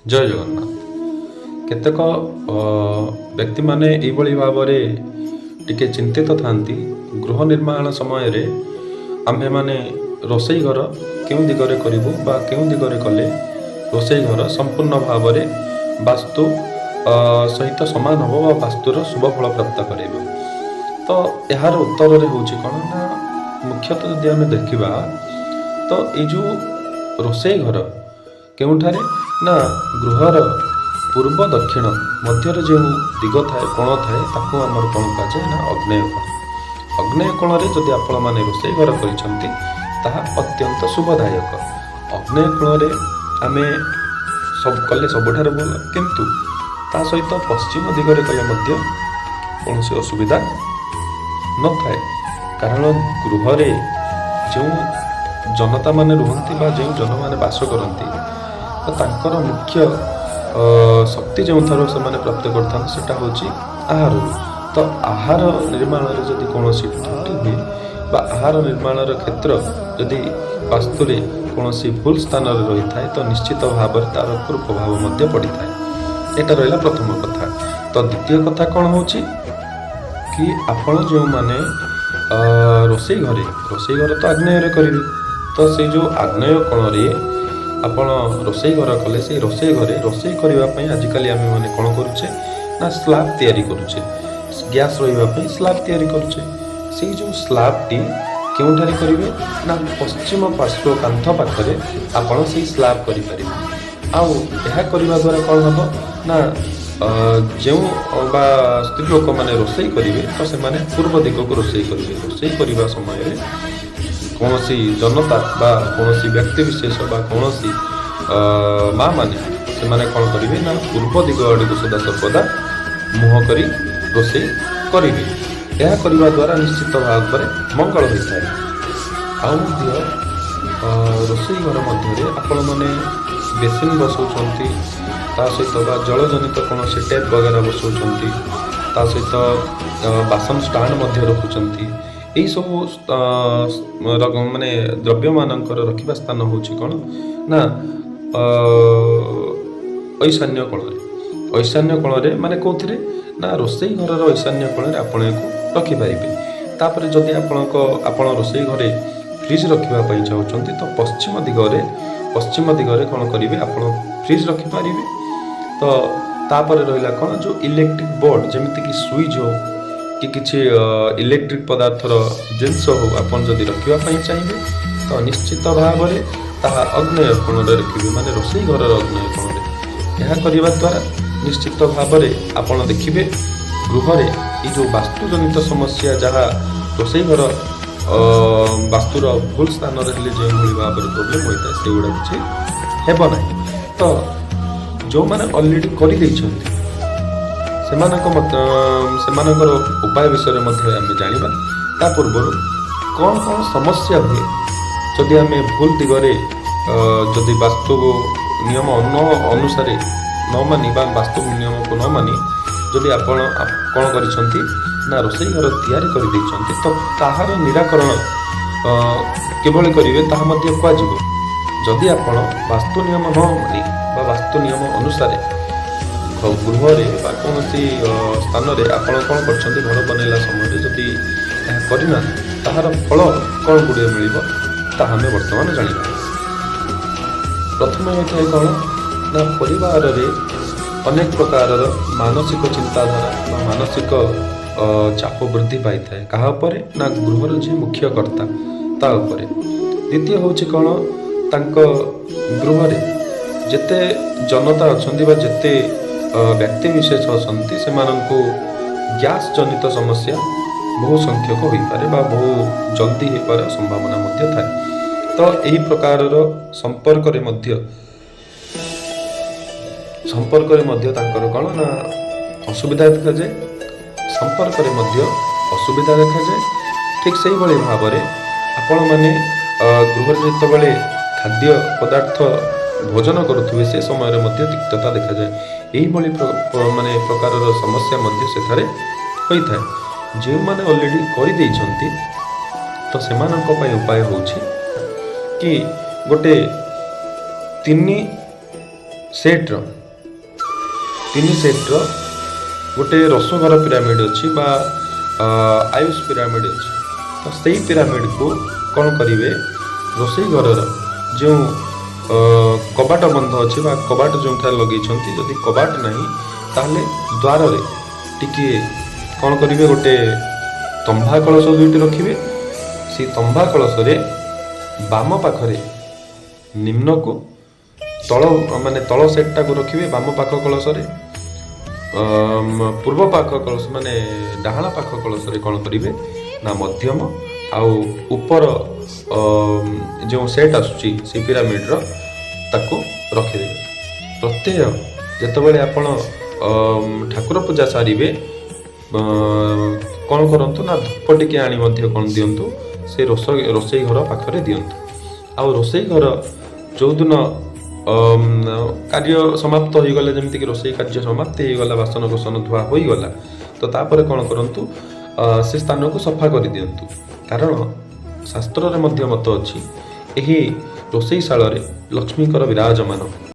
ଜୟ ଜଗନ୍ନାଥ। କେତେକ ବ୍ୟକ୍ତିମାନେ ଏଇଭଳି ଭାବରେ ଟିକେ ଚିନ୍ତିତ ଥାନ୍ତି, ଗୃହ ନିର୍ମାଣ ସମୟରେ ଆମ୍ଭେମାନେ ରୋଷେଇ ଘର କେଉଁ ଦିଗରେ କରିବୁ ବା କେଉଁ ଦିଗରେ କଲେ ରୋଷେଇ ଘର ସମ୍ପୂର୍ଣ୍ଣ ଭାବରେ ବାସ୍ତୁ ସହିତ ସମାନ ହେବ ବା ବାସ୍ତୁର ଶୁଭ ଫଳ ପ୍ରାପ୍ତ କରାଇବ। ତ ଏହାର ଉତ୍ତରରେ ହେଉଛି କ'ଣ ନା, ମୁଖ୍ୟତଃ ଯଦି ଆମେ ଦେଖିବା ତ ଏଇ ଯେଉଁ ରୋଷେଇ ଘର କେଉଁଠାରେ ନା ଗୃହର ପୂର୍ବ ଦକ୍ଷିଣ ମଧ୍ୟରେ ଯେଉଁ ଦିଗ ଥାଏ, କୋଣ ଥାଏ, ତାକୁ ଆମର କ'ଣ କୁହାଯାଏ ନା ଅଗ୍ନେୟ କୋଣ। ଅଗ୍ନେୟ କୋଣରେ ଯଦି ଆପଣମାନେ ରୋଷେଇ ଘର କରିଛନ୍ତି, ତାହା ଅତ୍ୟନ୍ତ ଶୁଭଦାୟକ। ଅଗ୍ନେୟ କୋଣରେ ଆମେ ସବୁ କଲେ ସବୁଠାରୁ ଭଲ, କିନ୍ତୁ ତା ସହିତ ପଶ୍ଚିମ ଦିଗରେ କଲେ ମଧ୍ୟ କୌଣସି ଅସୁବିଧା ନଥାଏ। କାରଣ ଗୃହରେ ଯେଉଁ ଜନତାମାନେ ରୁହନ୍ତି ବା ଯେଉଁ ଜନମାନେ ବାସ କରନ୍ତି, ତ ତାଙ୍କର ମୁଖ୍ୟ ଶକ୍ତି ଯେଉଁଠାରୁ ସେମାନେ ପ୍ରାପ୍ତ କରିଥାନ୍ତି, ସେଟା ହେଉଛି ଆହାରରୁ। ତ ଆହାର ନିର୍ମାଣରେ ଯଦି କୌଣସି ତ୍ରୁଟି ହୁଏ ବା ଆହାର ନିର୍ମାଣର କ୍ଷେତ୍ର ଯଦି ବାସ୍ତୁରେ କୌଣସି ଭୁଲ ସ୍ଥାନରେ ରହିଥାଏ, ତ ନିଶ୍ଚିତ ଭାବରେ ତାର କୁପ୍ରଭାବ ମଧ୍ୟ ପଡ଼ିଥାଏ। ଏଇଟା ରହିଲା ପ୍ରଥମ କଥା। ତ ଦ୍ୱିତୀୟ କଥା କ'ଣ ହେଉଛି କି ଆପଣ ଯେଉଁମାନେ ରୋଷେଇ ଘର ତ ଆଗ୍ନେୟରେ କରିବେ, ତ ସେଇ ଯେଉଁ ଆଗ୍ନେୟ କୋଣରେ ଆପଣ ରୋଷେଇ ଘର କଲେ, ସେଇ ରୋଷେଇ ଘରେ ରୋଷେଇ କରିବା ପାଇଁ ଆଜିକାଲି ଆମେମାନେ କ'ଣ କରୁଛେ ନା ସ୍ଲାବ୍ ତିଆରି କରୁଛେ। ଗ୍ୟାସ୍ ରହିବା ପାଇଁ ସ୍ଲାବ୍ ତିଆରି କରୁଛେ। ସେଇ ଯେଉଁ ସ୍ଲାବ୍ଟି କେଉଁଠାରେ କରିବେ ନା ପଶ୍ଚିମ ପାର୍ଶ୍ୱ କାନ୍ଥ ପାଖରେ ଆପଣ ସେଇ ସ୍ଲାବ୍ କରିପାରିବେ। ଆଉ ଏହା କରିବା ଦ୍ୱାରା କ'ଣ ହେବ ନା ଯେଉଁ ବା ସ୍ତ୍ରୀ ଲୋକମାନେ ରୋଷେଇ କରିବେ, ତ ସେମାନେ ପୂର୍ବ ଦିଗକୁ ରୋଷେଇ କରିବେ। ରୋଷେଇ କରିବା ସମୟରେ କୌଣସି ଜନତା ବା କୌଣସି ବ୍ୟକ୍ତି ବିଶେଷ ବା କୌଣସି ମା ମାନେ ସେମାନେ କ'ଣ କରିବେ ନା ପୂର୍ବ ଦିଗ ଆଡ଼କୁ ସଦା ସର୍ବଦା ମୁହଁ କରି ରୋଷେଇ କରିବେ। ଏହା କରିବା ଦ୍ୱାରା ନିଶ୍ଚିତ ଭାବରେ ମଙ୍ଗଳ ହୋଇଥାଏ। ଆଉ ମଧ୍ୟ ରୋଷେଇ ଘର ମଧ୍ୟରେ ଆପଣମାନେ ବେସିନ୍ ବସାଉଛନ୍ତି, ତା ସହିତ ବା ଜଳଜନିତ କୌଣସି ଟ୍ୟାପ୍ ବଗେରା ବସାଉଛନ୍ତି, ତା ସହିତ ବାସନ ଷ୍ଟାଣ୍ଡ ମଧ୍ୟ ରଖୁଛନ୍ତି। ଏଇସବୁ ମାନେ ଦ୍ରବ୍ୟମାନଙ୍କର ରଖିବା ସ୍ଥାନ ହେଉଛି କ'ଣ ନା ଐଶାନ୍ୟ କୋଣରେ। ଐଶାନ୍ୟ କୋଣରେ ମାନେ କେଉଁଥିରେ ନା ରୋଷେଇ ଘରର ଐଶାନ୍ୟ କୋଣରେ ଆପଣ ଏହାକୁ ରଖିପାରିବେ। ତାପରେ ଯଦି ଆପଣ ରୋଷେଇ ଘରେ ଫ୍ରିଜ୍ ରଖିବା ପାଇଁ ଚାହୁଁଛନ୍ତି, ତ ପଶ୍ଚିମ ଦିଗରେ କ'ଣ କରିବେ, ଆପଣ ଫ୍ରିଜ୍ ରଖିପାରିବେ। ତ ତାପରେ ରହିଲା କ'ଣ, ଯେଉଁ ଇଲେକ୍ଟ୍ରିକ୍ ବୋର୍ଡ଼, ଯେମିତିକି ସୁଇଚ୍ ହଉ କି କିଛି ଇଲେକ୍ଟ୍ରିକ୍ ପଦାର୍ଥର ଜିନିଷ ହଉ, ଆପଣ ଯଦି ରଖିବା ପାଇଁ ଚାହିଁବେ, ତ ନିଶ୍ଚିତ ଭାବରେ ତାହା ଅଗ୍ନେୟ କୋଣରେ ରଖିବେ, ମାନେ ରୋଷେଇ ଘରର ଅଗ୍ନେୟ କୋଣରେ। ଏହା କରିବା ଦ୍ୱାରା ନିଶ୍ଚିତ ଭାବରେ ଆପଣ ଦେଖିବେ ଗୃହରେ ଏଇ ଯେଉଁ ବାସ୍ତୁଜନିତ ସମସ୍ୟା, ଯାହା ରୋଷେଇ ଘର ବାସ୍ତୁର ଭୁଲ ସ୍ଥାନରେ ହେଲେ ଯେଉଁଭଳି ଭାବରେ ପ୍ରୋବ୍ଲେମ୍ ହୋଇଥାଏ, ସେଗୁଡ଼ା କିଛି ହେବ ନାହିଁ। ତ ଯେଉଁମାନେ ଅଲରେଡ଼ି କରିଦେଇଛନ୍ତି, ସେମାନଙ୍କର ଉପାୟ ବିଷୟରେ ମଧ୍ୟ ଆମେ ଜାଣିବା। ତା ପୂର୍ବରୁ କ'ଣ କ'ଣ ସମସ୍ୟା ହୁଏ ଯଦି ଆମେ ଭୁଲ ଦିଗରେ ଯଦି ବାସ୍ତୁ ନିୟମ ନ ଅନୁସାରେ ନ ମାନି ବା ବାସ୍ତୁ ନିୟମକୁ ନ ମାନି ଯଦି ଆପଣ କ'ଣ କରିଛନ୍ତି ନା ରୋଷେଇ ଘର ତିଆରି କରିଦେଇଛନ୍ତି, ତ ତାହାର ନିରାକରଣ କିଭଳି କରିବେ, ତାହା ମଧ୍ୟ କୁହାଯିବ। ଯଦି ଆପଣ ବାସ୍ତୁ ନିୟମ ନ ମାନି ବା ବାସ୍ତୁ ନିୟମ ଅନୁସାରେ ଗୃହରେ ବା କୌଣସି ସ୍ଥାନରେ ଆପଣ କ'ଣ କରିଛନ୍ତି, ଘର ବନେଇଲା ସମୟରେ ଯଦି ଏହା କରିନାହାନ୍ତି, ତାହାର ଫଳ କ'ଣ ଗୁଡ଼ିଏ ମିଳିବ, ତାହା ଆମେ ବର୍ତ୍ତମାନ ଜାଣିବା। ପ୍ରଥମେ ହୋଇଥାଏ କ'ଣ ନା ପରିବାରରେ ଅନେକ ପ୍ରକାରର ମାନସିକ ଚିନ୍ତାଧାରା ବା ମାନସିକ ଚାପ ବୃଦ୍ଧି ପାଇଥାଏ। କାହା ଉପରେ ନା ଗୃହର ଯିଏ ମୁଖ୍ୟ କର୍ତ୍ତା, ତା ଉପରେ। ଦ୍ୱିତୀୟ ହେଉଛି କ'ଣ, ତାଙ୍କ ଗୃହରେ ଯେତେ ଜନତା ଅଛନ୍ତି ବା ଯେତେ ବ୍ୟକ୍ତି ବିଶେଷ ଅଛନ୍ତି, ସେମାନଙ୍କୁ ଗ୍ୟାସ୍ ଜନିତ ସମସ୍ୟା ବହୁ ସଂଖ୍ୟକ ହୋଇପାରେ ବା ବହୁ ଜଲ୍ଦି ହେଇବାର ସମ୍ଭାବନା ମଧ୍ୟ ଥାଏ। ତ ଏହି ପ୍ରକାରର ସମ୍ପର୍କରେ ମଧ୍ୟ ତାଙ୍କର କ'ଣ ନା ଅସୁବିଧା ଦେଖାଯାଏ। ସମ୍ପର୍କରେ ମଧ୍ୟ ଅସୁବିଧା ଦେଖାଯାଏ। ଠିକ୍ ସେଇଭଳି ଭାବରେ ଆପଣମାନେ ଗୃହରେ ଯେତେବେଳେ ଖାଦ୍ୟ ପଦାର୍ଥ ଭୋଜନ କରୁଥିବେ, ସେ ସମୟରେ ମଧ୍ୟ ତିକ୍ତତା ଦେଖାଯାଏ। ଏଇଭଳି ମାନେ ପ୍ରକାରର ସମସ୍ୟା ମଧ୍ୟ ସେଠାରେ ହୋଇଥାଏ। ଯେଉଁମାନେ ଅଲରେଡ଼ି କରିଦେଇଛନ୍ତି, ତ ସେମାନଙ୍କ ପାଇଁ ଉପାୟ ହେଉଛି କି ଗୋଟେ 3 ସେଟ୍ର, ତିନି ସେଟ୍ର ଗୋଟେ ରୋଷଘର ପିରାମିଡ଼ ଅଛି ବା ଆୟୁଷ ପିରାମିଡ଼ ଅଛି, ତ ସେଇ ପିରାମିଡ଼କୁ କ'ଣ କରିବେ? ରୋଷେଇ ଘରର ଯେଉଁ କବାଟ ବନ୍ଧ ଅଛି ବା କବାଟ ଯେଉଁଠାରେ ଲଗେଇଛନ୍ତି, ଯଦି କବାଟ ନାହିଁ ତାହେଲେ ଦ୍ୱାରରେ ଟିକିଏ କ'ଣ କରିବେ? ଗୋଟେ ତମ୍ବା କଳସ ଦୁଇଟି ରଖିବେ। ସେଇ ତମ୍ବା କଳସରେ ବାମ ପାଖରେ ନିମ୍ନକୁ ତଳ, ମାନେ ତଳ ସେଟ୍ଟାକୁ ରଖିବେ ବାମ ପାଖ କଳସରେ। ପୂର୍ବ ପାଖ କଳସ, ମାନେ ଡାହାଣ ପାଖ କଳସରେ କ'ଣ କରିବେ ନା ମଧ୍ୟମ ଆଉ ଉପର ଯେଉଁ ସେଟ୍ ଆସୁଛି ସେଇ ପିରାମିଡ଼ର, ତାକୁ ରଖିଦେବେ। ପ୍ରତ୍ୟହ ଯେତେବେଳେ ଆପଣ ଠାକୁର ପୂଜା ସାରିବେ, କ'ଣ କରନ୍ତୁ ନା ଧୂପ ଟିକେ ଆଣି ମଧ୍ୟ କ'ଣ ଦିଅନ୍ତୁ, ସେ ରୋଷେଇ ଘର ପାଖରେ ଦିଅନ୍ତୁ। ଆଉ ରୋଷେଇ ଘର ଯେଉଁଦିନ କାର୍ଯ୍ୟ ସମାପ୍ତ ହୋଇଗଲା, ଯେମିତିକି ରୋଷେଇ କାର୍ଯ୍ୟ ସମାପ୍ତି ହେଇଗଲା, ବାସନ କୁସନ ଧୁଆ ହୋଇଗଲା, ତ ତାପରେ କ'ଣ କରନ୍ତୁ? ସେ ସ୍ଥାନକୁ ସଫା କରିଦିଅନ୍ତୁ। କାରଣ ଶାସ୍ତ୍ରରେ ମଧ୍ୟ ମତ ଅଛି, ଏହି ରୋଷେଇ ଶାଳରେ ଲକ୍ଷ୍ମୀଙ୍କର ବିରାଜମାନ।